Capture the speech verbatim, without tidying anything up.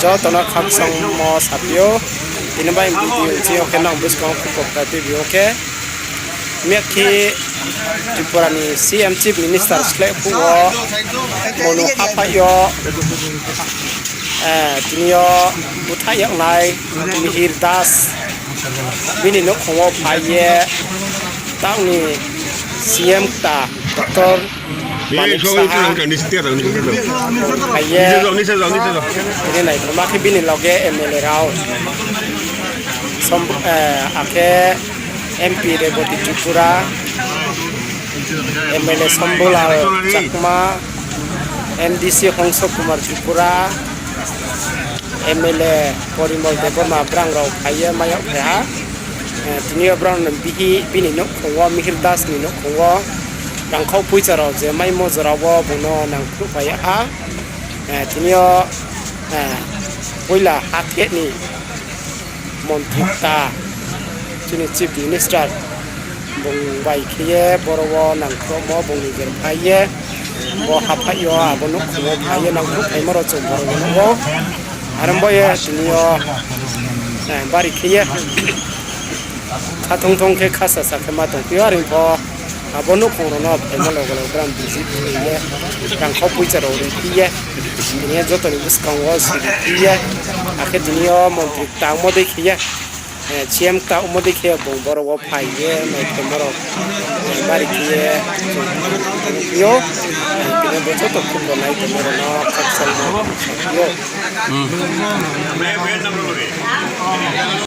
Joto no khakchangmo saphi ou. Tini bai video chini yo khe nang buskang wo khupok ta tuibi ou khe, miyakhe Tripura ni C M Chief Minister sleh phuh wo, bung no haphaih yo, tini yo búthaih yagnai Mihir Das bini nouhkhong wo phai ye, tang ni C M kta Doctor Manik Saha phai ye, tini naithoma khe bini loge M L A rao, akhe M P Rebati Tripura, M L A Sambhulal Chakma, M D C Hongso Kumar Tripura, M L A Porimol Debbarma, brang rao phai ye mai yag phai ha. Tini yo brang no bihih bini nouhkhong wo, Mihir Das ni nouhkhong wo rangkhau poicha rao je maimo jora wo bung no nangkhruhphai yag ha. Tini yo poila hatheh ni montri kta, chini Chief Minister, bung bai khe ye boro wo nangkhruhmo bung ni ger phai ye, bo haphaih yo abo nouhkhong wo phai ye nangkhruhphaimo rao chung boro wo nuh ou. Are bo ye tini yo bari khe ye khathong thong khe khasa sa khe ma tongphi ou, are pho abo nouhkhong rao no phaimo loge loge brang visit khe ye, rangkhau poicha rao ri phi ye, tini yo joto ni buskang wo siri phi ye, akhe tini yo montri kta ongmo dei khe ye, C M kta ongmo dei khe bung boro wo phai ye naiphaimo rao bari khe ye chung phi ou. Tini yo bo joto khumbo nai tongmo rao no khakchangmo saphi ou.